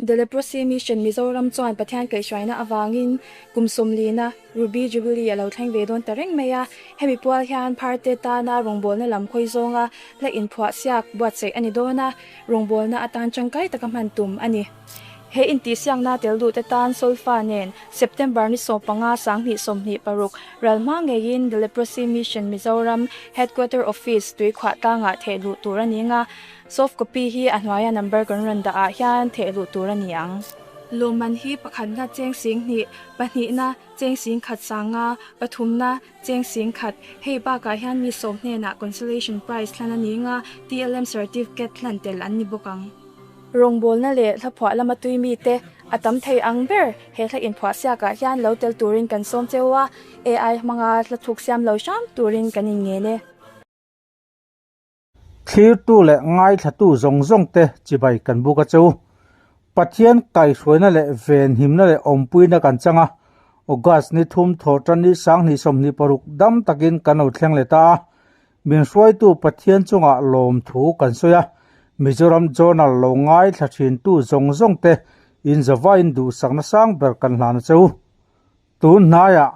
The Leprosy Mission Mizoram chuan Pathian kaihhruaina avangin kum 40na Ruby Jubilee a lo thleng ve dawn ta reng mai a. Hemi pual hian pharte tana rawngbawlna lam khawi zawnga hla inphuah siak buatsaih a ni dawn a, rawngbawlna atan tangkai taka hman tum a ni. He intihsiakna tel duhte tan solfa nen September ni 15 2026 ral hma ngeiin The Leprosy Mission Mizoram Headquarter Office Tuikhuah tlangah theh luh tur a ni nga. Soft copy hi a hnuaia number kan rawn dah ah hian theh luh tur a ni ang. Lawmman hi pakhatna cheng 2000, pahnihna cheng 10,500, pathumna cheng 10,000. Hei bakah hian mi 10 hnenah consolation prize hlan a ni nga, TLM certificate hlan tel an ni bawk ang. Rawngbawlna leh hlaphuah lama tui mite a tam thei ang ber he hla inphuah siakah hian lo tel turin kan sawm cheu a, AI hmanga hla thuk siam lo hram turin kan inngen e. Thlirtu leh ngaithlatu zawng zawng te chibai kan buk a cheu. Pathian kaihhruaina leh venhimna leh awmpuina kan chang a, August ni thum thawh tan ni 2026 dam takin kan lo thleng leh ta a. Min hruaitu Pathian chungah lawmthu kan sawi a, Mizoram Journal lo ngaithla thintu zawng zawng te inzavain duhsakna sang ber kan hlan a cheu. Tun hnaiah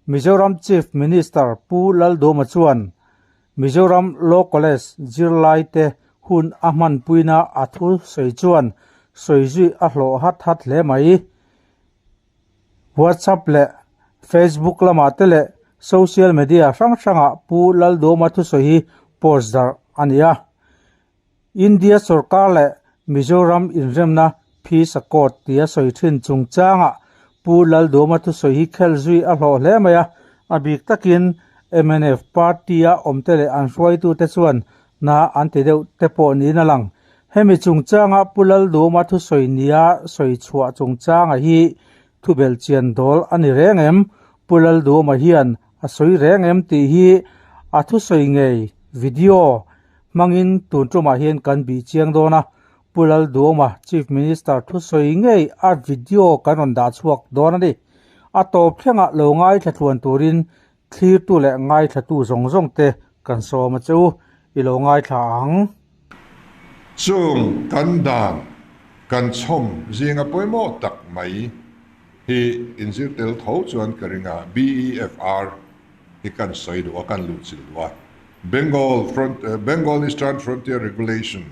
Mizoram Chief Minister Pu Lalduma chuan Mizoram Law College zirlaite hun a hmanpuina a thu sawi chuan sawi zui a hlawh hat hat hle mai. WhatsApp leh Facebook lamah te leh social media hrang hrangah Pu Lalduma thusawi hi post darh a ni a. India sorkar leh Mizoram inremna Peace Accord tia sawi thin chungchangah Pu Lalduma thusawi hi khel zui a hlawh hle mai a, a bik takin mnf party-a awmte leh an hruaitute chuan hna an ti deuh te pawh niin a lang. Hemi chungchanga Pu Lalduma thusawi nia sawi chhuah chungchanga hi thubelh chian dawl a ni reng em? Pu Lalduma hian a sawi reng em tih hi a thusawi ngei video hmangin tun tumah hian kan bih chiang dawn a, Pu Lalduhawma Chief Minister thusawi ngei a video kan rawn dah chhuak dawn a ni. A tawp thlengah lo ngaithla tluan turin thlirtu leh ngaithlatu zawng zawng te kan sawm a che u, i lo ngaithla ang. Chung kan dan kan chhawm zinga pawimawh tak mai hi inzir tel tho chuan ka ring a, BEFR hi kan sawi duh a, kan luhchilh duh a. Bengal Front Bengal Eastern Frontier Regulation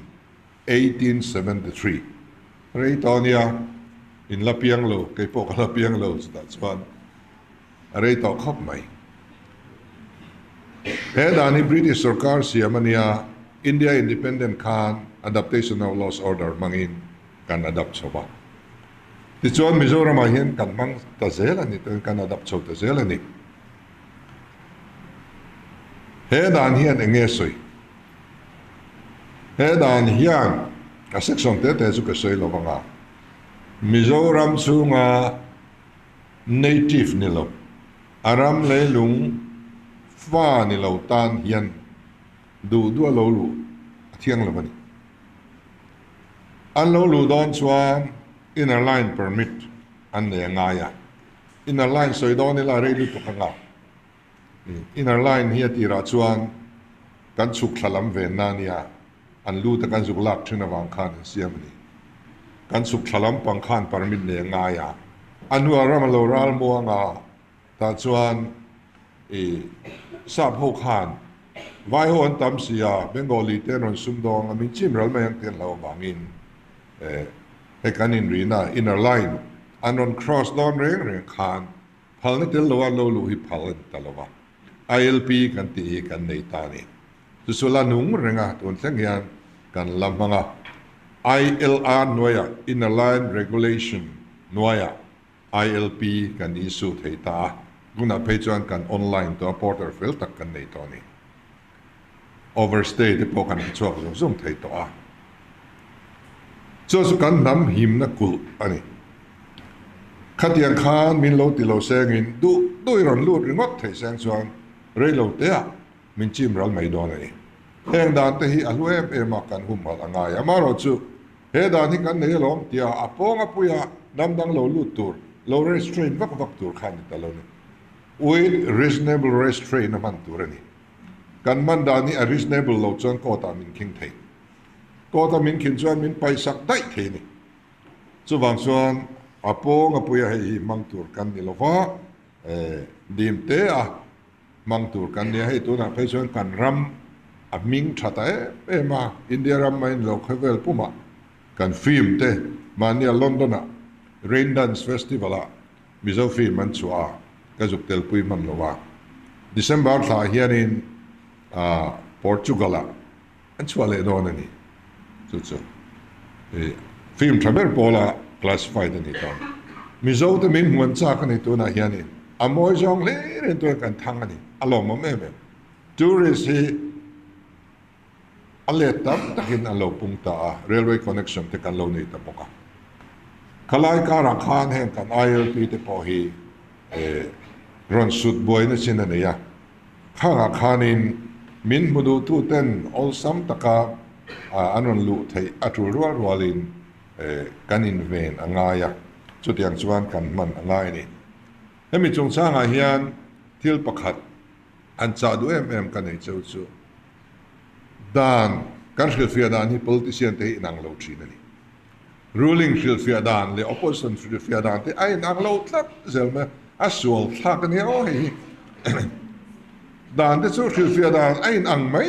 1873 rei tawh ania, in la piang lo, kei pawh ka la piang lo chutah chuan a rei tawh khawp mai. He dan hi British sorkar siam ania, India Independent khan Adaptation of Laws Order hmangin kan adapt chho va. Tichuan Mizoramah hian kan hmang ta zel a ni, kan adapt chho ta zel a ni. He dan hian eng nge sawi? He dan hian a section te te chu ka sawi lo vang a, Mizoram chhunga native ni lo, a ram leilung fa ni lo tan hian duh duh a lo luh a thiang lo a ni. An lo luh dawn chuan inner line permit an nei a ngai a. Inner line sawi dawn ila rei lutuk anga inner line hi a tirah chuan kan chhuk thla lam ven na ania, an lut a kan zuk lak thin avang khan an siam a ni. Kan chhuk thla lam pang khan permit nei a ngai a, a hnuah ram a lo ral muang a, tah chuan i sap ho khan vai ho an tam si a, Bengali te an rawn sum dawng a, min chim ral mai ang tih an hlauh avangin hei kan inrina inner line an rawn cross dawn reng reng khan phalna tel lo a lo luh hi phal a ni ta lo va, ILP kan tih hi kan nei ta a ni. Chu chu la nung reng a, tun thleng hian kan la hmang a. ILR hnuaiah, Inner Line Regulation hnuaiah ILP kan issue thei ta a, tunah phei chuan kan online tawh a, portal fel tak kan nei tawh a ni. Overstay te pawh kan hre chhuak zung zung thei tawh a. Chu chu kan hnam himna kulh a ni. Khatiang khan min lo ti lo sengin duh duh i rawn lut ringawt thei seng chuan rei lo teah min chim ral mai dawn a ni. Heng dan te hi a hlu em em a kan humhalh a ngai. Amaherawhchu he dan hi kan nei alawm tia a pawng a puia hnam dang lo lut tur, lo restrain vak vak tur kha a ni ta lo ni. With reasonable restraint a hman tur a ni. Kan man dan hi a reasonable lo chuan court ah min khing thei. Court a min khin chuan min paihsak daih thei a ni. Chuvang chuan a pawng a puia hei hi hmang tur kan ni lova, dim te a hmang tur kan ni a. Hei tunah phei chuan kan ram a hming tha ta em em a, India ram maiin lo khawvel pumah kan film te mahnia London ah Rain Dance Festival ah Mizo film an chhuah a, ka zuk telpui hman lo a. December thla hianin Portugal ah an chhuah leh dawn a ni. Chu chu film tha ber pawla classified a ni dawn. Mizo te min hmuan chak a ni tunah hianin a mawi zawng hle reng turin kan thang a ni. A lawmawm em em. Tourist hi a let tam takin an lo pung ta a, railway connection te kan lo nei ta bawk a. Khalai karah khan heng kan ILP te pawh hi rawn sut buaina chin a nei a. Khangah khanin min hmu duhtu ten awlsam taka an rawn luh theih a tul rual rualin kan inven a ngai a, chutiang chuan kan hman a ngai a ni. Hemi chungchangah hian thil pakhat an chah duh em em ka nei cheu chu dan kan hrilhfiah dan hi politician te hi inang lo thin a ni. Ruling hrilhfiah dan leh opposition hrilhfiah dan te a inang lo tlat zel mai a, a sual thlak a nia aw hei hi. Dan te chu hrilhfiah dan a inang mai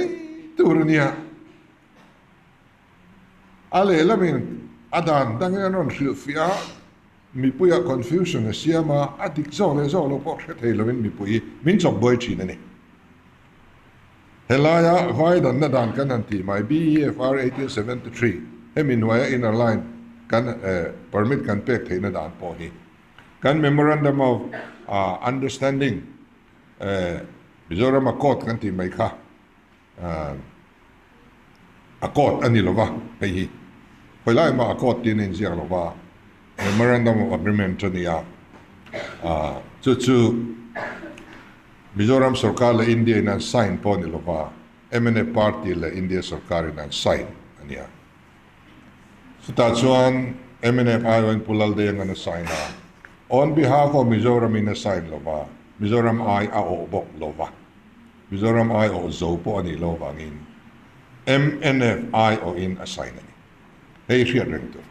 tur a nia. A lehlamin a dan dangin an rawn hrilhfiah a, mipuiah confusion a siam a, a dik zawk leh zawk lo pawh hre thei lovin mipui min chawk buai thin a ni. Helaia vai danna dan kan han tih mai, BEFR 1873, hemi hnuaia inner line kan permit kan pek theihna dan pawh hi kan Memorandum of Understanding Mizoram Accord kan tih mai kha Accord a ni lo va, hei hi khawi lai mah accord tiin a inziak lo va, Memorandum of Agreement a ni a, chu chu Mizoram sorkar leh India in an sign pawh a ni lo va, mnf party leh India sorkar in an sign a ni a. Chutah chuan mnf aiawhin Pu Laldenga'n a sign a, on behalf of Mizoram in a sign lo va, Mizoram ai a awh bawk lo va. Mizoram aiawh zo pawh a nih loh vangin mnf aiawhin a sign a ni. Hei hriat reng tur.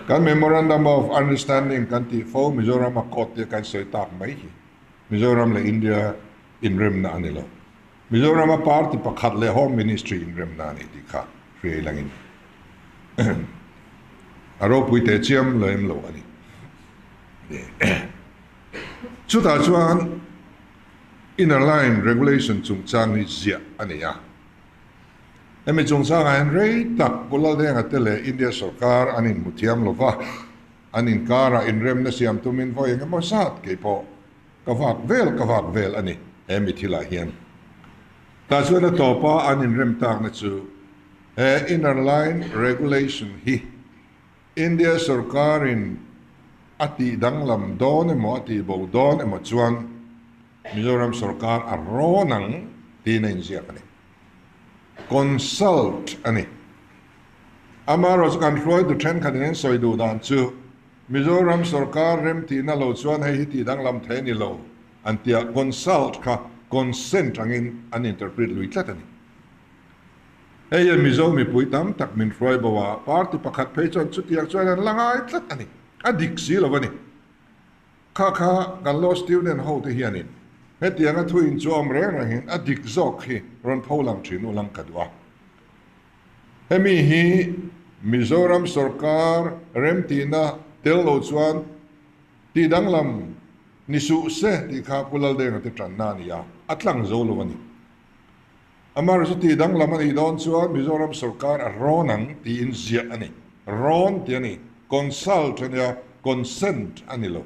Kan Memorandum of Understanding kan tih fo Mizoram a court tia kan sawi tak mai hi Mizoram leh India inremna a ni lo. Mizoram a party pakhat leh Home Ministry inremna a ni tih kha hriai langin a ropui teh chiam lo em lo a ni. Chutah chuan Inner Line Regulation chungchang hi ziah a ni a. Hemi chungchangah hian rei tak Pu Laldenga te leh India sorkar an inhmu thiam lo va, an inkarah inremna siam tumin vawi eng emaw zat kei pawh ka vak vel ka vak vel a ni he mi thilah hian. Tah chuan a tawpa an inrem takna chu he Inner Line Regulation hi India sorkarin a tih danglam dawn emaw a tih bo dawn emaw chuan Mizoram sorkar a rawn ang tiin a inziak a ni. Consult a ni. Amaherawhchu chu kan hruaitu thenkhatin an sawi duh dan chu Mizoram sorkar remtihna lo chuan hei hi tih danglam thei a ni lo an tia consult kha consent angin an interpret lui tlat a ni. Hei hian Mizo mipui tam tak min hruai bo a, party pakhat phei chuan chutiang chuan an la ngai tlat a ni. A dik si lo a ni. Kha kha kan law student ho te hianin hetianga thu inchuam reng rengin a dik zawk hi rawn pho lang thin u lang ka duh a. Hemi hi Mizoram sorkar remtihna tel lo chuan tih danglam ni suh se tih kha Pu Laldenga te tanna a ni a, a tlang zo lo a ni. Amar chu tih danglam a nih dawn chuan Mizoram sorkar a rawn ang tiin ziah a ni. Rawn tih a ni. Consult a nia, consent a ni lo.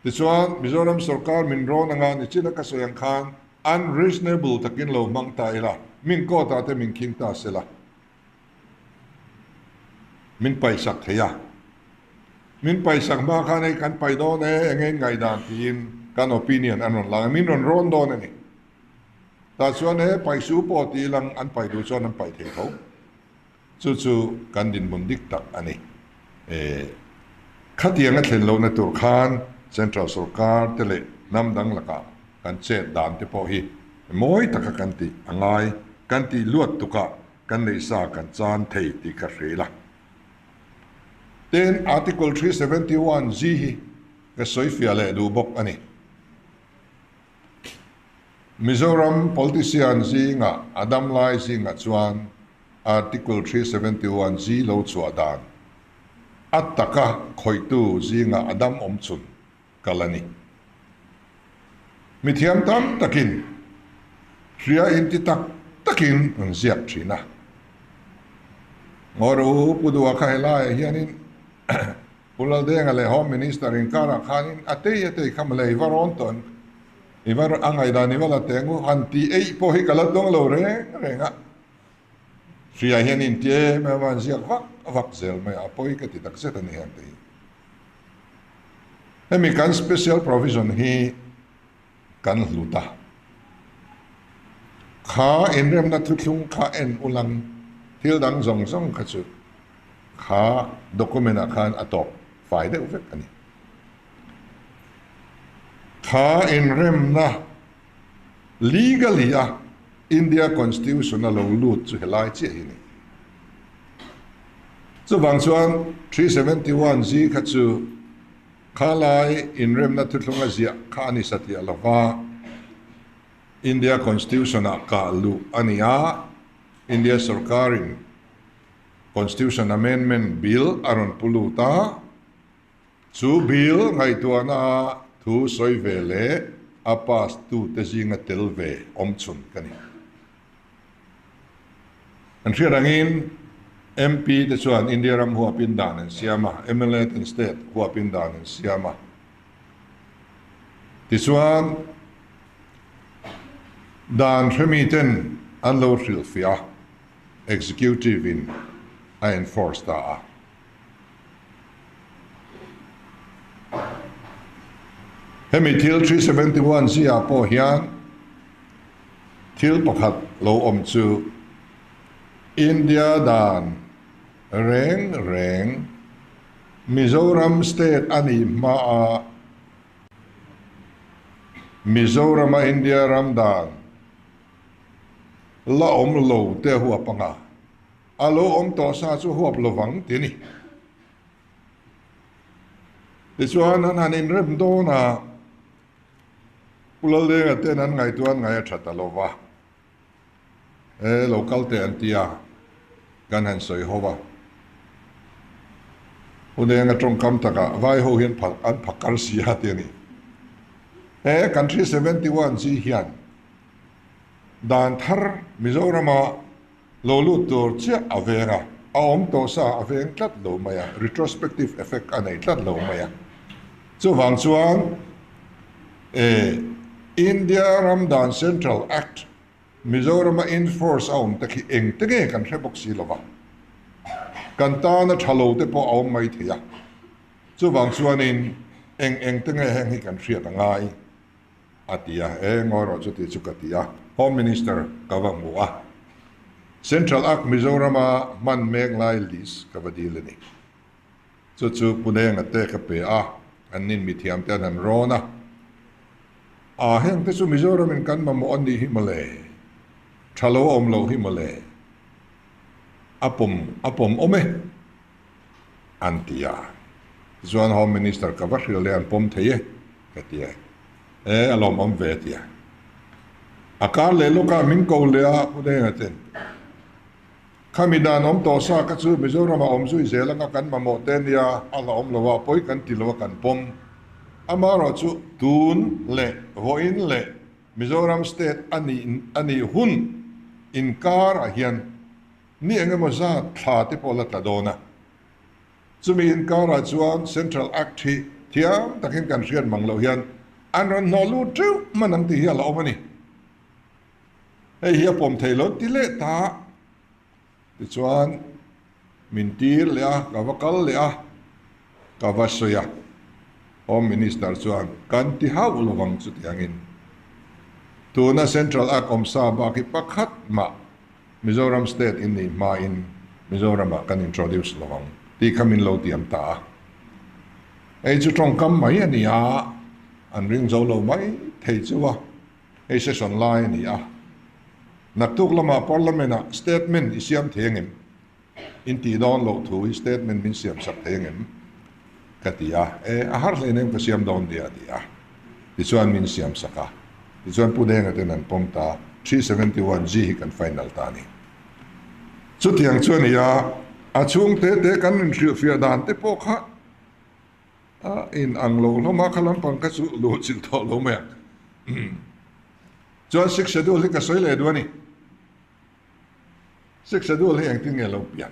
Tichuan, Mizoram sorkar min rawn anga nichina ka sawi ang khan unreasonable takin lo hmang ta ila, min court ah te min khing ta sela, min paisak thei a. Min paisak hma khan hei kan pai dawn e, enge in ngaihdan tiin kan opinion an rawn lang a, min rawn rawn dawn a ni. Tah chuan he paihsu pawh tih lang an paih duh chuan an paih thei tho. Chu chu kan dinhmun dik tak a ni. Khatiang a thlen lohna tur khan Central sorkar te leh hnam dang lakah kan chet dan te pawh hi mawi taka kan tih a ngai, kan tih luat tukah kan neihsa kan chan thei tih ka hre ila. Tin, Article 371 G hi ka sawi fiah leh duh bawk a ni. Mizoram politician zinga a dam lai zingah chuan Article 371 G lo chhuah dan a taka khawihtu zinga a dam awm chhun kal a ni. Mithiam tam takin hria inti tak takin an ziak thin a. Ngawi rawh u, Pu Duha kha helaiah hianin Pu Laldenga leh Home Minister inkarah khanin a tei a tei kha mawle i va rawn tawh em? I va a ngaihdan i va la teng u, han tih eih pawh hi ka la dawng lo reng reng a. Hria hian inti em em a, an ziak vak vak zel mai a, a pawi ka ti takzet a ni heng te hi. Hemi kan special provision hi kan hlut a, kha inremna thuthlung kha en ulang thil dang zawng zawng kha chu kha document ah khan a tawp fai deuh vek a ni. Kha inremna legally a India Constitution a lo lut chu helai chiah hi a ni. Chuvang chuan 371 G kha chu khalai inremna thuthlung a ziah kha a ni satliah lova, India Constitution ah kah luh a ni a, India sorkarin Constitution Amendment Bill a rawn pu lut a, Chu bill ngaihtuahna a thu sawi ve leh a pass tu te zinga tel ve awm chhun ka ni. An hriat angin MP te chuan India ram huapin dan an siam a, mla ten state huapin dan an siam a. Tichuan dan hremi ten an lo hrilhfiah a, executive in a enforce ta a. Hemi thil 371 ziah pawh hian thil pakhat lo awm chu India dan reng reng Mizoram state a nih hmaa Mizorama India ram dan la awm lo te huap anga A lo awm tawh sa chu huap lovang ti a ni. Tichuan an han inrem dawn a, Pu Laldenga ten an ngaihtuah an ngaih a tha ta lo va, E, lo kal teh an ti a, kan han sawi ho va. Pu Denga tawngkam takah vai ho hian an phakar si a ti a ni. E, kan 371 chi hian dan thar Mizorama Lo lut tur chiah a veng a, a awm tawh sa a veng tlat lo mai a, retrospective effect a nei tlat lo mai a. Chuvang chuan e India ram dan Central Act Mizorama enforce a awm te khi eng te nge kan hre bawk si lova, kan tana tha lo te pawh a awm mai thei a. Chuvang chuanin eng eng te nge heng hi kan hriat a ngai. A ti a, E ngawi rawh chuti chu ka ti a, Home Minister ka va hmu a, Central Act Mizorama hman mek lai list ka va dil a ni. Chu chu Pune ngate ka pe a, an nin mithiam te an han rawn a, A heng te chu Mizoramin kan mamawh a nih hi mawle, tha lo a awm loh hi mawle, a pawm a pawm awm e, an ti a. Tichuan Home Minister ka va hrilh leh an pawm thei e. Ka ti a, E, a lawmawm ve a ti a. A kar leh lawkah min ko leh a, Pu Denga ten, Khami dan awm tawh sa kha chu Mizoramah awm zui zel anga kan mamawh te nia, a la awm lo a, pawi kan ti lo a kan pawm. Amaherawh chu tun leh vawiin leh Mizoram state a nih a nih hun inkarah hian ni eng emaw zat thla te pawh la tla dawn a. Chumi inkarah chuan Central Act hi thiam takin kan hriat mang loh hian an rawn hnawh lut teuh hman ang tih hi a la awm a ni. Hei hi a pawm thei lo ti leh ta. Tichuan min tir leh a, ka va kal leh a, ka va sawi a. Home Minister chuan kan ti hauh lovang chutiangin tuna Central Act awmsa bak hi pakhat mah Mizoram state in nih hmain Mizoramah kan introduce lo ang tih kha min lo tiam ta a. Hei chu tawngkam mai a ni a, an ring zo lo mai thei chu a, hei session lai a ni a. Naktuk lamah Parliament ah statement i siam thei angem? In tih dawn loh thu hi statement min siam sak thei angem? Ka ti a, E, a har hleinem ka siam dawn nia a ti a. Tichuan min siam sak a. Tichuan Pu Denga ten an pawm ta, 371 G hi kan final ta a ni. Chutiang chu a ni a, a chhung te te kan inhrilhfiah dan te pawh kha a in ang lo hlawm a, kha lampang kha chu luh chilh tawh lo mai ang. Chuan Sixth Schedule hi ka sawi leh duh a ni. Sixth Schedule hi engtin nge lo pian?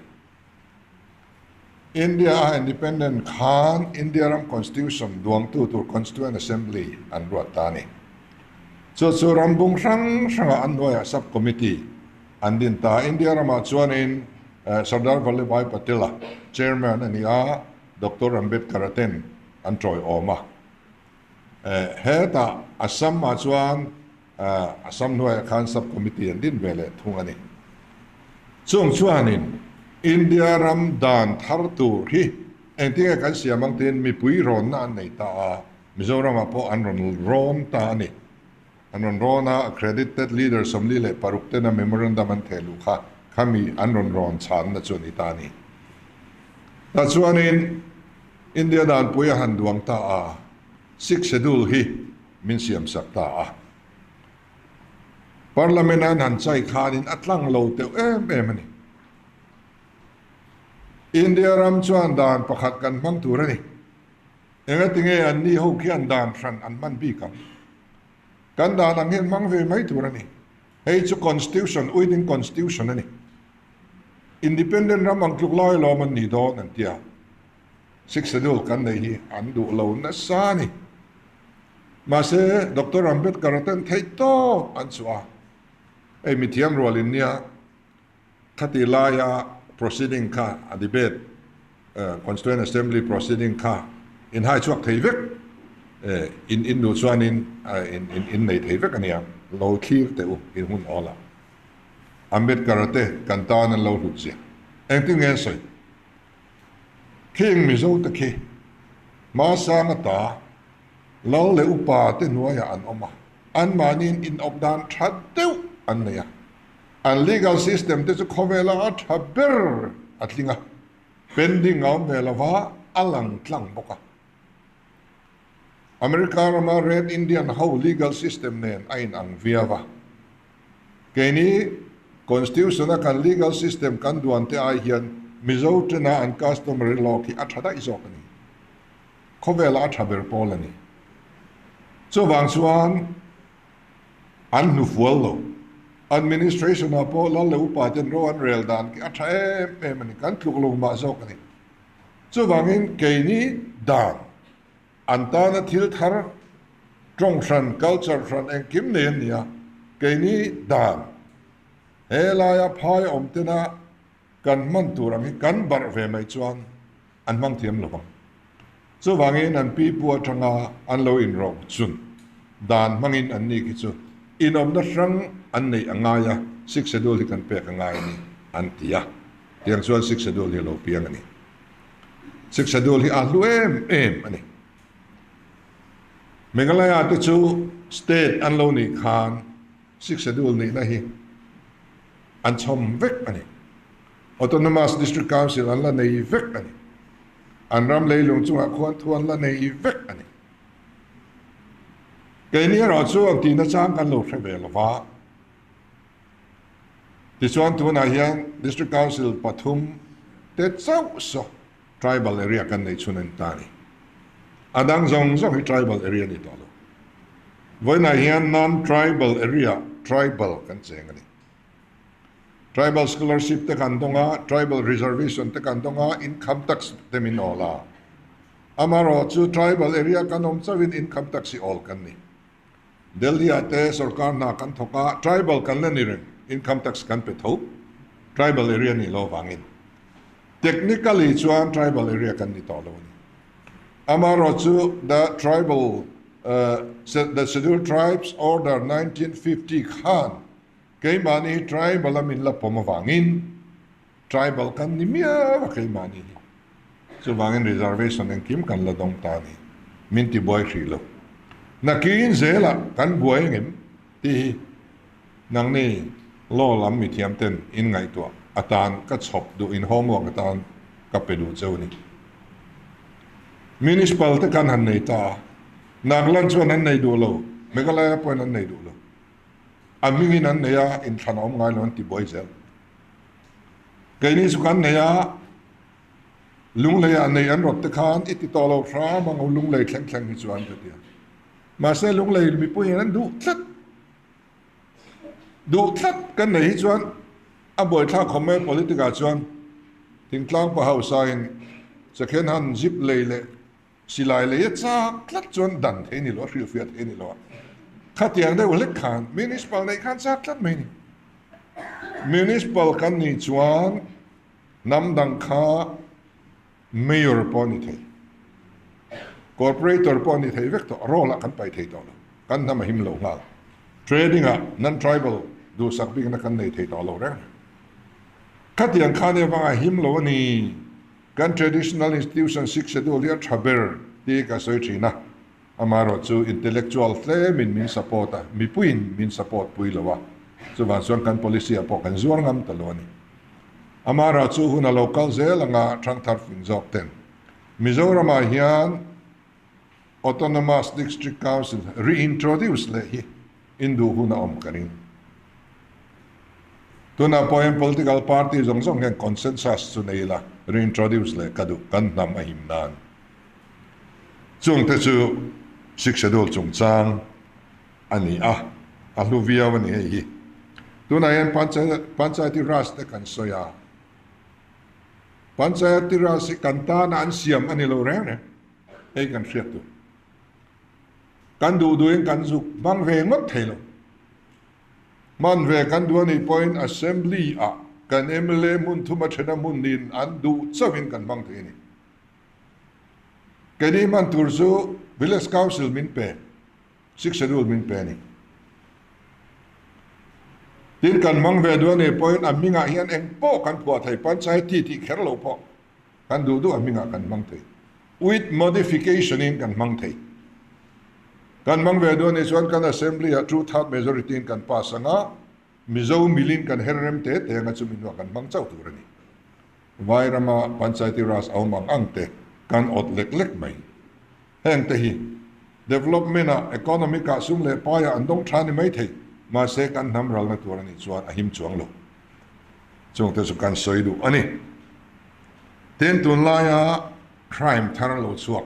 India a independent khan India ram Constitution duangtu tur Constituent Assembly an ruat ta a ni. Chu chu ram bung hrang hrangah an hnuaiah Sub Committee an din ta. India ramah chuanin Sardar Vallabhbhai Patel-a Chairman a ni a, Doctor Ambedkar-a ten an tawiawm a. Hetah Assam-ah chuan Assam hnuaiah khan Sub Committee an din ve leh thung a ni. Chung chuanin India ram dan thar tur hi engtinge kan siam ang tiin mipui rawnna an nei ta a, Mizoramah pawh an rawn rawn ta a ni. An rawn rawn a, accredited leader 46 tena memorandum an theh luh kha khami an rawn rawn chhanna chu a ni ta a ni. Tah chuanin India danpui a han duang ta a, Sixth Schedule hi min siam sak ta a. Parliament an han chai khanin a tlang lo teuh em em a ni. India ram chuan dan pakhat kan hmang tur a ni. Engatinge an ni ho khian dan hran an hman bik ang? Kan dan ang hian hmang ve mai tur a ni. Hei chu Constitution, uiting Constitution a ni. Independent ram ang tluk lai lawm an nih dawn an ti a. Sixth Schedule kan neih hi an duh lo nasa a ni. Mahse, Doctor Ambedkar a ten theih tawp an chhuah a. Hei mithiam rual in nia khati laia proceeding kha a debate Constituent Assembly proceeding kha in hai chhuak thei vek in in duh chuanin in in nei thei vek a nia. Lo thlir teh u in hun awl ah. Ambedkar a te kan tan an lo hlut zia. Engtin nge an sawi? Khing Mizo te khi hmasang ata lal leh upa te hnuaiah an awm a, anmahniin inawp dan tha deuh an nei a. An legal system te chu khawvela a tha ber a tling a, pending a awm ve lova a lang tlang bawk a. America rama Red Indian ho legal system nen a inang viau a. Keini Constitution a kan legal system kan duan te ai hian Mizo tena an customary law khi a tha daih zawk a ni. Khawvela a tha ber pawl a ni. Chuvang chuan an hnufual lo. Administration ah pawh lal leh upa ten ro an rel dan khi a tha em em a ni. Kan tluk lo mah zawk a ni. Chuvangin keini dan An tana thil thar, tawng hran, culture hran engkim nei an ni a, keini dan he laia phai awm tena kan hman tur ang hi kan barh ve mai chuan an hmang thiam lo vang. Chuvangin an pi pu atanga an lo inrawh chun dan hmangin an ni khi chu inawmna hrang an neih a ngai a, Sixth Schedule hi kan pek a ngai a ni an ti a, tiang chuan Sixth Schedule hi a lo piang a ni. Sixth Schedule hi a hlu em em a ni. Meghalaya te chu state an lo nih khan Sixth Schedule nihna hi an chhawm vek a ni. Autonomous District Council an la nei vek a ni. An ram leilung chungah khuan thu an la nei vek a ni. Keini erawh chu ang tihna chang kan lo hre ve lo va. Tichuan tunah hian District Council pathum te chauh saw Tribal Area kan neih chhun a ni ta a ni. A dang zawng zawng hi Tribal Area a ni tawh lo. Vawiinah hian Non-Tribal Area, Tribal kan cheng a ni. Tribal Scholarship te kan dawng a, Tribal Reservation te kan dawng a, Income Tax te min awl a. Amaherawhchu Tribal Area kan awm chauhin Income Tax hi awl kan ni. Delhi ah te sorkar hna kan thawk a, tribal kan la ni reng, income tax kan pe tho, tribal area nih loh avangin. Technically chuan tribal area kan ni tawh lo a ni. Amaherawhchu the tribal the Scheduled Tribes Order 1950 khan keimahni hi tribal a min la pawm avangin tribal kan ni miau a keimahni hi. Chuvangin reservation engkim kan la dawng ta a ni. Min ti buai hrih lo. Nakin zelah kan buai engem tih hi nangni law lam mithiam ten in ngaihtuah atan ka chhawp duh in homework atan ka pe duh cheu a ni. Municipal te khan han nei ta a, Nagaland chuan an nei duh lo, Meghalaya pawhin an nei duh lo. A hmingin an nei a, inthlan a awm ngai lo an ti buai zel. Keini chu kan nei a, Lungleiah nei an rawt te khan i ti tawh lo hram ang u Lunglei thleng thleng hi chuan ka ti a. Mahse Lunglei mipuiin an duh tlat, duh tlat kan nei hi chuan a buaithlak khawp mai politic ah chuan thingtlang pa hausa in second hand zip lei leh silai lei a chak tlat chuan dan thei ni lo a hrilhfiah thei ni lo a khatiang deuh hlek khan municipal neih khan chak tlat mai ni. Municipal kan nih chuan hnam dang kha Mayor pawh a ni thei, Corporator pawh a ni thei vek tawh, role ah kan paih thei tawh lo, kan hnam a him lo nghal. Trading ah non-tribal duhsak bikna kan nei thei tawh lo reng. Khatiang khan i avanga him lo a ni, kan traditional institution sik schedule hi a tha ber tih ka sawi thin a, amaherawh chu intellectual tlemin min support a, mipuiin min support pui lo a, chuvang chuan kan policy ah pawh kan zuar ngam ta lo a ni. Amara chu hun a lo kal zel anga thangthar fing zawk ten Mizoramah hian Autonomous District Council reintroduce leh hi induh hun a awm ka ring. Tunah pawh hian political party zawng zawng hian consensus chu nei ila reintroduce leh ka duh kan hnam a him nan. Chungte chu Sixth Schedule chungchang a ni a, a hlu viau a ni hei hi. Tunah hian Panchayati Raj te kan sawi a, Panchayati Raj hi kan tana an siam a ni lo reng reng, hei kan hriat tur. Kan duh duhin kan zuk hmang ve ngawt thei lo. Hman ve kan duh a nih pawhin Assembly ah kan mla hmun thuma thena hmun nin an duh chauhin kan hmang thei a ni. Keini hman tur chu Village Council min pe. Sixth Schedule min pe a ni. Tin, kan hmang ve duh a nih pawhin a hmingah hian eng pawh kan phuah thei, Panchayati tih kher lo pawh kan duh duh a hmingah kan hmang thei. With modification in kan hmang thei. Kan hmang ve duh a nih chuan kan Assembly ah two third majority in kan pass ang a, Mizo milin kan her rem te te anga chumi hnuah kan hmang chauh tur a ni. Vai rama Panchayati Raj a awm ang ang te kan awt lek lek mai. Heng te hi development ah economic ah sum leh pai ah an dawng tha ni mai thei, mahse kan hnam ralna tur a nih chuan a him chuang lo. Chung te chu kan sawi duh a ni. Tin, tunlaia crime thar lo chhuak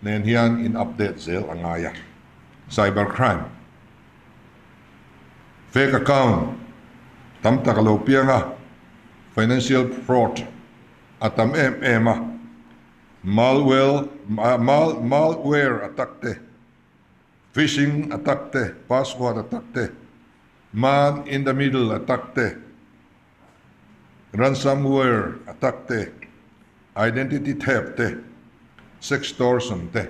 nen hian in update zel a ngai a, cyber crime, fake account tam tak a lo piang a, financial fraud a tam em em a, Malware, mal, malware attack te, phishing attack te, password attack te, man in the middle attack te, ransomware attack te, identity theft te, sextortion te.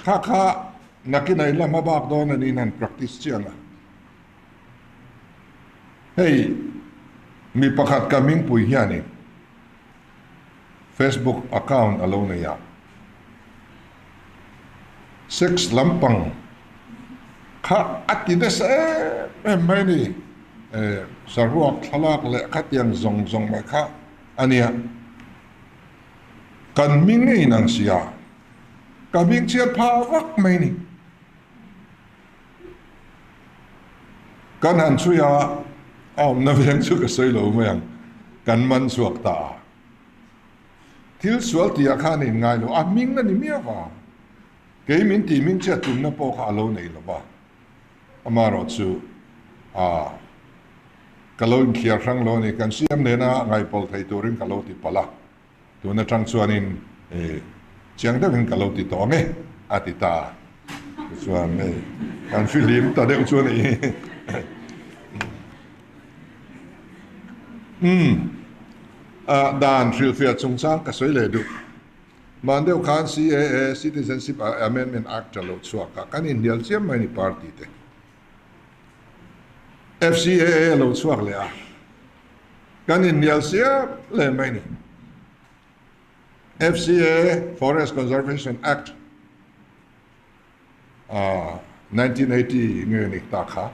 Kha kha nakin a inla hma bak dawn a niin han practice chiang a. Hei mi pakhat ka hmingpui hianin Facebook account a lo nei a, sex lampang kha a ti nasa em em mai a ni. Saruak thlalak leh khatiang zawng zawng mai kha a nia. Kan hming a inang sia, ka hming chhiat phah vak mai a ni. Kan han chhui a, a awmna veng chu ka sawi lo mai ang, kan man chhuak ta a. Thil sual tihah khan a inngai lo, a hming a ni miau va, kei min tih hming chhiat tumna pawh kha a lo nei lo va, amaherawh chu a ka lo inkhiar hrang lo a ni, kan siam nena ngaihpawlh thei turin ka lo ti palh a. Tun atang chuanin chiang deuhin ka lo ti tawh ang e, a ti ta. Tichuan hei kan fihlim ta deuh chu a nih hi. Umm, dan hrilhfiah chungchang ka sawi leh duh. Hman deuh khan CAA, Citizenship Amendment Act, a lo chhuak a, kan inhnial chiam mai a ni party te. FCAA a lo chhuak leh a. Kan inhnial siap leh mai ni. FCA, Forest Conservation Act, 1980 nge ni ta kha.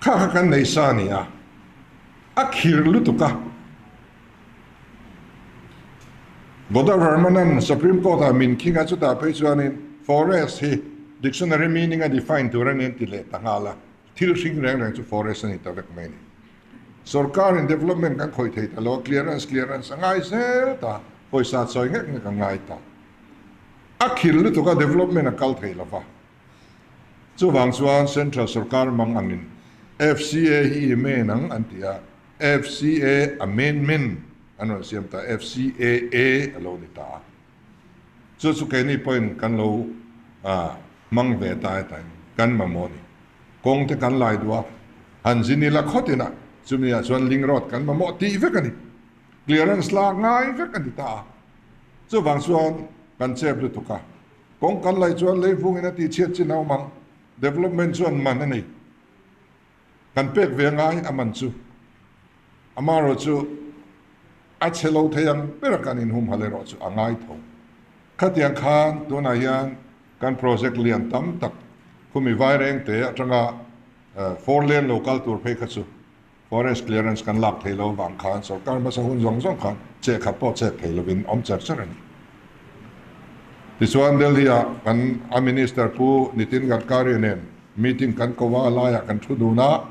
Kha kha kan nei sa a ni a, a khir lutuk a. Godavarmanan Supreme Court ah min khing a, chutah phei chuanin forest hi dictionary meaning a define tur a ni an ti leh ta nghal a, thil hring reng reng chu forest a ni ta vek mai a ni. Sorkarin development kan khawih thei ta lo a, clearance clearance a ngai zel ta, pawisa chawi ngek ngek a ngai ta. A khir lutuk a development a kal thei lo va. Chuvang chuan Central sorkar mang angin FCA hi i men ang an ti a, FCA amendment an rawn siam ta, FCAA a lo ni ta a. Chu chu keini pawhin kan lo hmang ve ta hetain kan mamawh a ni. Kawng te kan lai duh a, han zin ila khawt ina chumi ah chuan link road kan mamawh tih vek a ni. Clearance lak ngai vek a ni ta a. Chuvang chuan kan chep lutuk a. Kawng kan laih chuan leivungin a tihchhiat chin a awm ang. Development chuan man a nei. Kan pek ve ngai a man chu. Amaherawh chu a chhe lo thei ang ber a kan inhumhal erawh chu a ngai tho. Khatiang khan tunah hian kan project lian tam tak khumi Vairengte atanga four lane lo kal tur phei kha chu Forest clearance kan lak thei lo vang khan sorkar hmasa hun zawng zawng khan che khat pawh chet thei lovin awm cher cher a ni. Tichuan Delhi ah kan a Minister Pu Nitin Gadkari nen meeting kan ko a, laiah kan thu dun a,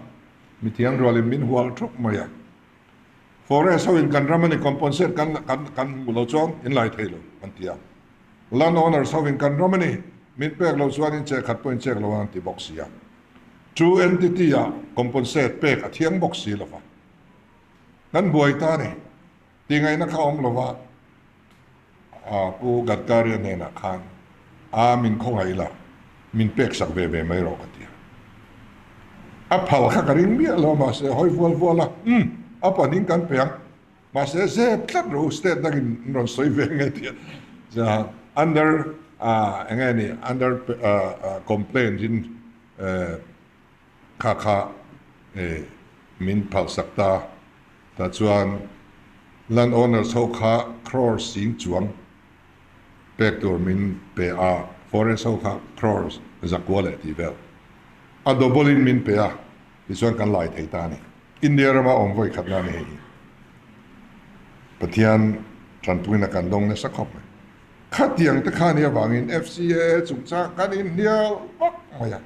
mithiam rualin min hual thup mai a. Forest ho in kan ram a ni compensate kan kan kan hmuh lo chuan in lai thei lo an ti a. Land owners ho in kan ram a ni min pek lo chuan in che khat pawh in chek lo an ti bawk si a. Chu entity ah compensate pek a thiang bawk si lova. Kan buai ta ni. Ti ngaihna kha awm lova Pu Gadkari-a hnenah khan a min khawngaih la, min pek sak ve ve mai rawh ka ti a. A phal kha ka ring miah lo mahse hawi vual vual a, umm a panin kan pe ang. Mahse zep tlat rawh u state dangin an rawn sawi ve nge tih a under eng nge ni under complaint in kha kha min phalsak ta tah chuan land owners ho kha crore sing chuang pek tur min pe a forest ho kha crore zakua leh tih vel a double in min pe a tichuan kan lai thei ta a ni. India rama awm vawi khat na a ni hei hi. Pathian tanpuina kan dawng nasa khawp mai. Khatiang te kha nih avangin FCAA chungchang kan inhnial vak mai a.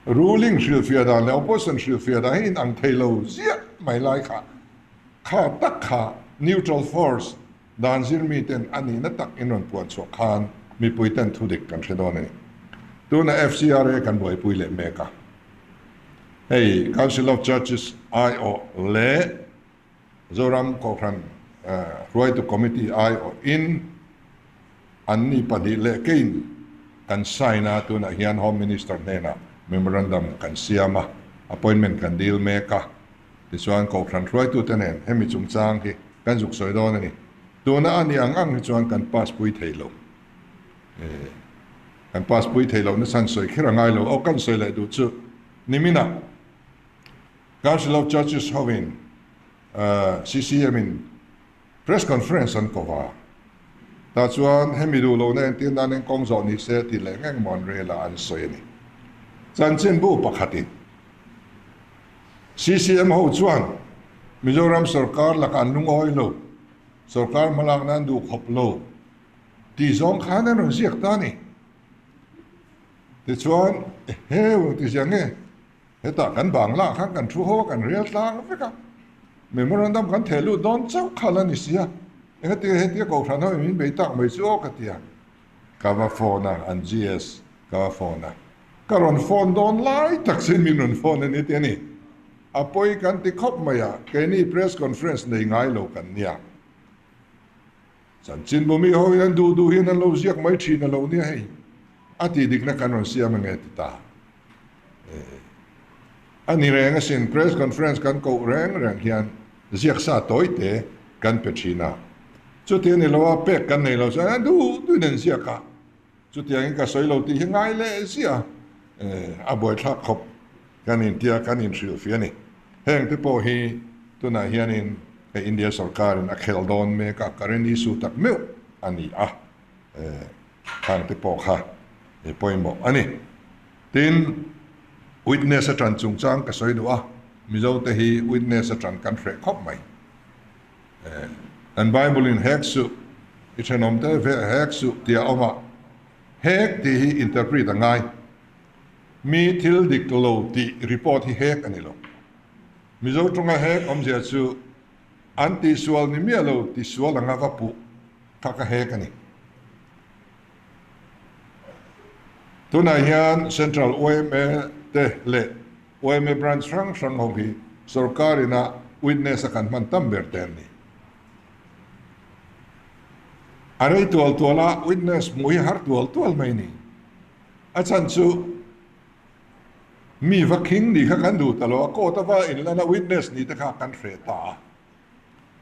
Ruling hrilhfiah dan leh opposition hrilhfiah dan hi inang thei lo ziah mai lai kha kha tak kha neutral force dan zir miten a nihna tak in rawn puan chhuah khan mipui ten thudik kan hre dawn a ni. Tuna FCRA kan buaipui leh mek a. Hei Council of Churches aiawh leh Zoram Kohhran Hruaitu Committee aiawhin an ni pahnih leh kein kan sign a, tunah hian Home Minister hnenah memorandum kan siam a, appointment kan dil mek a, tichuan Kohhran hruaitute nen hemi chungchang hi kan zuk sawi dawn a ni. Tuna a nih ang ang hi chuan kan pass pui thei lo. Kan pass pui thei lohna chhan sawi kher a ngai lo. Aw kan sawi leh duh chu niminah Council of Churches hovin CCM in press conference an ko va. Tah chuan hemi duh lohna entir nan eng kawng zawh ni se tih leh ngeng maw an rel a an sawi a ni. Chanchinbu pakhatin CCM ho chuan Mizoram sorkar lakah an lungawi lo, sorkar hmalak nan duh khawp lo, Tih zawng khan an rawn ziak ta a ni. Tichuan, Eheu, ti ziah nge? Hetah kan Bangla khan kan thu ho a, kan rel tlang vek a. Memorandum kan theh lut dawn chauh kha la ni si a. Engati hetia Kohhran ho in min bei tak mai chu aw ka ti a. Ka va phone a, an GS ka va phone a. Ka rawn phone dawn lai tak sin min rawn phone a ni ti a ni. A pawi kan ti khawp mai a, keini press conference nei ngai lo kan nia. Chanchin bawmi ho hian duh duh hian an lo ziak mai thin a lo nia hei, a tih dikna kan rawn siam ange ti ta. A ni reng asin, press conference kan koh reng reng hian ziak sa tawi te kan pe thin a. Chuti a ni lo a, pek kan nei lo chuan a duh duhin an ziak a. Chutiangin ka sawi lo tih hi ngai leh ziah a, a buaithlak khawp kan intia kan inhrilhfiah a ni. Heng te pawh hi tunah hianin hei India sorkarin a khel dawn mek a, current issue tak meuh a ni a, khang te pawh kha pawimawh a ni. Tin, Witness a ṭan chungchang ka sawi duh a, Mizote hi witness a ṭan kan hreh khawp mai. Kan Bible in hek suh, i ṭhenawmte ve hek suh tih a awm a, hek tih hi interpret a ngai. Mi thil dik lo tih report hi hek a ni lo. Mizo ṭawnga hek awmzia chu an tihsual ni miah lo tisual anga va puh kha ka hek a ni. Tunah hian Central yma te leh yma branch hrang hrang ho hi sorkar ina witness a kan hman tam ber te an ni. A rei tual tual a, witness hmuh hi har tual tual mai ni. A chhan chu mi va khing nih kha kan duh ta lo a, court a va inlan a witness nih te kha kan hreh ta a.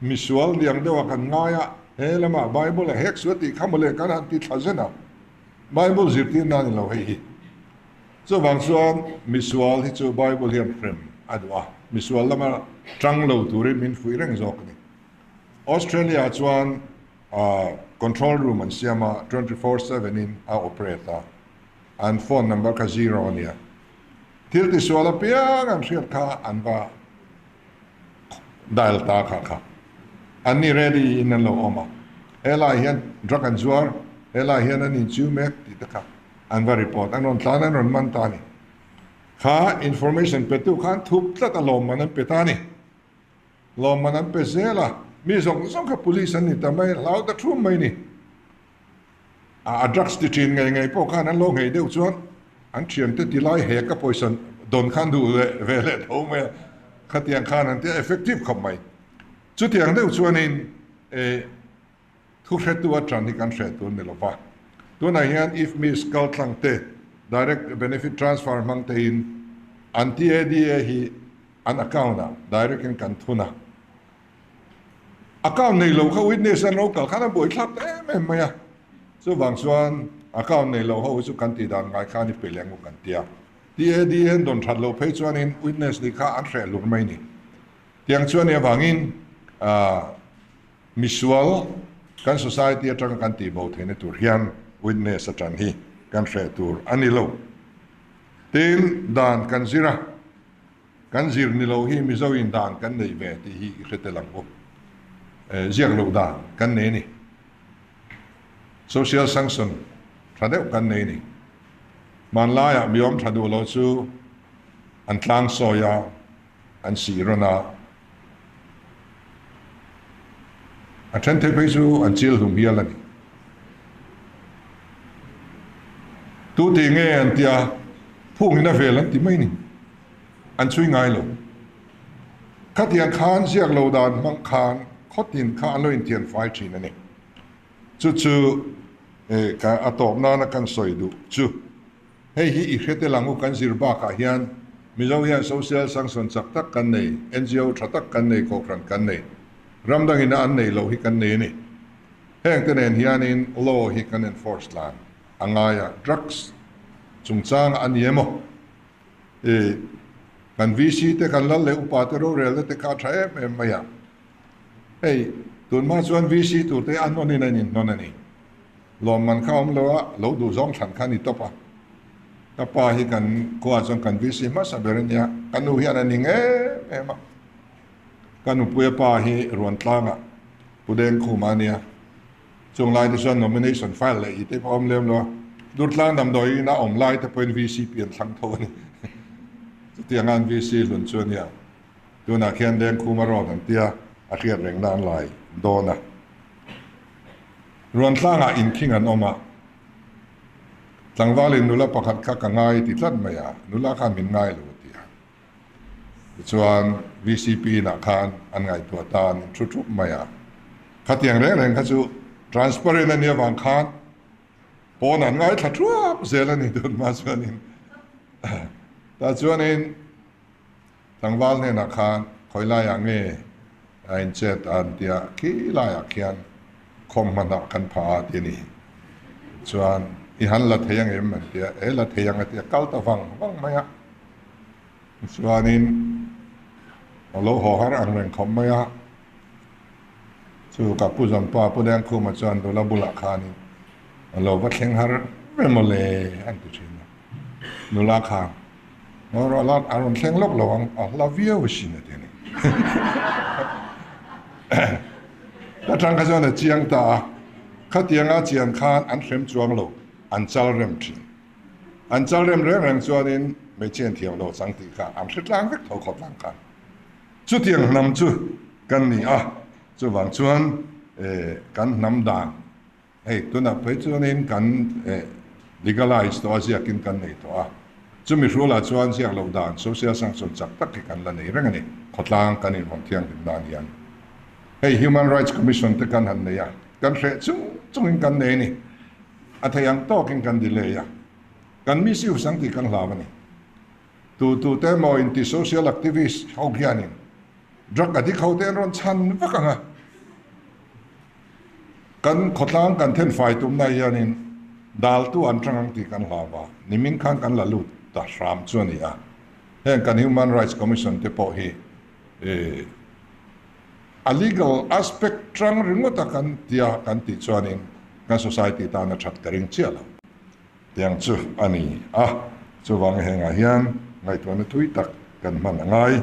Misual liang deuh a kan ngai a, he lamah Bible a hek suah tih kha mawle kan han ti thla zen a, Bible zirtir nan ni lo hei hi. Chuvang chuan misual hi chu Bible hian hrem a duh a, misual lama tang lo turin min fuih reng zawk a ni. Australia ah chuan control room an siam a, 24/7 in a operate a, an phone number kha zero a nia. Thil tisual apiang an hriat kha an va Dial ta kha kha an ni ready in an lo awm a, helai hian drug an zuar, helai hian an inchiu mek tih te kha an va report, an rawn tlan an rawn man ta a ni. Kha information pe tu khan thup tlat a lawmman an pe ta a ni. Lawmman an pe zel a, mi zawng zawng kha police an ni ta mai, hlau ta thum mai ni. A drugs ti thin ngei ngei pawh khan an lo nghei deuh chuan an thiante ti lai hek a pawisa dawn khan duh leh ve leh tho mai a, khatiang khan an tia effective khawp mai. Chutiang deuh chuanin e thu hretu atang hi kan hreh tur ni lova, tunah hian if miss kal tlang te direct benefit transfer hmang tein an TADA hi an account ah direct in kan thun a. Account nei lo kha witness an lo kal khan a buaithlak ta em em mai a, chuvang chuan account nei lo ho hi chu kan tih dan ngai khan i pe leh ngu kan ti a. TAD an dawn that loh phei chuanin witness nih kha an hreh lur mai ni. Tiang chuan nih avangin misual kan society atanga kan tih bo theihna tur hian witness atang hi kan hreh tur a ni lo. Tin, dan kan zir a. Kan zir ni lo hi Mizo in dan kan nei ve tih hi i hre tel ang u. Ziak loh dan kan nei a ni. Social sanction tha deuh kan nei a ni. Hmanlaiah mi awm tha duh lo chu an tlang sawi a, an sih rawn a, a then thei phei chu an chil hlum hial a ni. Tu tih nge an tia phungin a vel an ti mai ni. An chhui ngai lo. Khatiang khan ziak lo dan hmang khan khawtin kha an lo inthian fai thin a ni. Chu chu ka a tawp nana kan sawi duh chu. Hei hi i hre tel ang u kan zir bakah hian Mizo hian social sanction chak tak kan nei, NGO tha tak kan nei, kohhran kan nei. Ram dangina an nei loh hi kan nei a ni. Heng te nen hianin law hi kan enforce tlan a ngai a, drugs chungchanga a ni emaw I kan VC te kan lal leh upa te rorelna te kha a tha em em mai a. Hei tunhma chuan VC tur te an awnin an inhnawn a ni. Lawmman kha awm lo a, lo duh zawng thlan kha a ni tawp a. Ka pa hi kan khua chuan kan VC hmasa ber a nia, ka nu hian a ning em em a. Ka nupuia pa hi Ruantlangah Pu Dengkhuma a nia. Chung lai te chuan nomination file leh i te pawh a awm lem lo a, Durtlang damdawi ina awm lai te pawhin VCP an thlang tho a ni. Chutiang an VC hlun chu a nia. Tunah khian Dengkhuma road an tia, a hriat reng nan lai dawn a. Ruantlangah inkhing an awm a, tlangvalin nula pakhat kha ka ngai ti tlat mai a, nula khan min ngai lo a ti a. Tichuan VCP inah khan an ngaihtuah ta an thu thup mai a. Khatiang reng reng kha chu transparent a nih avang khan pawn an ngaithla thuap zel a ni tun hma chuanin. Tah chuanin tlangval hnenah khan khawi laiah nge a inchet a an tia khi laiah khian khawm hmanah kan phah a ti a ni. Chuan i han la thei ang em an tia, e la thei ang a tia kal ta vang vang mai a. Chuanin a lo haw har ang reng khawp mai a, chu ka Pu Zampa Pu Dengkhuma chuan nula bulah khanin a lo va thleng har ve maw le an ti thin a, nula khan Ngawi rawh a rawn thleng lawk lo ang, a hla viau asin a ti a ni. Ka tang kha chuan a chiang ta a, khatianga chian khan an hrem chuang lo, an chal rem thin. An chal rem reng reng chuanin hmeichhe an thiam lo chang tih kha an hre tlang vek tho khawp lang khan. Chutiang hnam chu kan ni a, chuvang chuan kan hnam dan Hei tunah phei chuanin kan legalize tawh a, ziakin kan nei tawh a, chumi hrualah chuan ziak loh dan social sanction chak tak hi kan la nei reng a ni, khawtlang kan invawn thianghlim nan hian. Hei Human Rights Commission te kan han nei a, kan hreh chung chungin kan nei a ni, a thei ang tawkin kan delay a, kan misuse ang tih kan hlau a ni. Tu tu te emaw inti social activist ho hianin drug addict ho te an rawn chhan vak ang a, Kan khawtlang kan thenfai tumna hianin daltu an tang ang tih kan hlau a, nimin khan kan la lut ta hram chu a ni a. Heng kan Human Rights Commission te pawh hi a legal aspect tang ringawta kan tia kan tih chuanin kan society tan a that ka ring chiah lo. Tiang chu a ni a, chuvang hengah hian ngaihtuahna thui tak kan hman a ngai.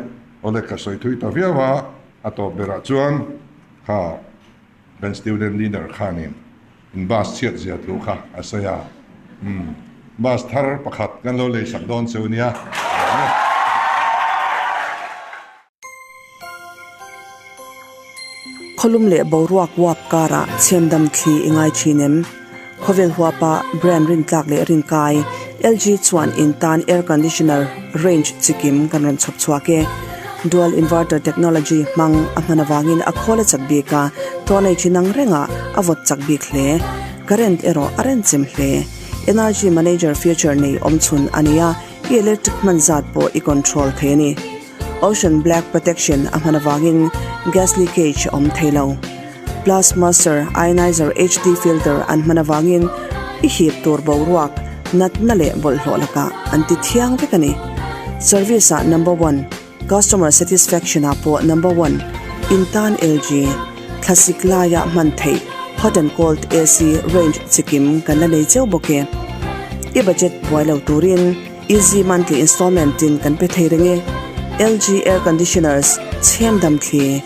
Awle ka sawi thui ta viau a, a tawp berah chuan kha kan student leader khanin in bus chhiat zia thu kha a sawi a, umm bus thar pakhat kan lo lei sak dawn cheu nia. Khawlum leh boruak uap karah chhemdam thli i ngai thin em? Khawvel huapa brand rintlak leh rinkai LG chuan in tan air conditioner range chikim kan rawn chhawp chhuak e. Dual inverter technology hmang a hman avangin a khawl a chak bik a, tawhnei thin ang rengah a vawt chak bik hle. Current erawh a renchem hle. Energy manager feature nei awmchhun a ni a, i electric hman zat pawh i control thei a ni. Ocean Black Protection a hman avangin gas leakage a awm thei lo. Plus Master Ionizer HD filter an hman avangin i hip tur boruak, natna leh bawlhhlawh lakah an ti thiang vek a ni. Service ah number one, customer satisfaction ah pawh number one, in tan LG, thlasik laia hman theih hot and cold AC range chikim kan la nei cheu bawk e. I budget buai lo turin. Easy monthly installment in kan pe thei reng e. LG Air Conditioners, Chhemdam Thli,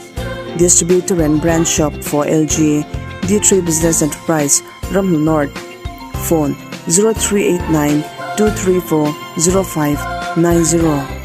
Distributor and Branch Shop for LG, D3 Business Enterprise, Ramhnu North, Phone, 0389 234 0590.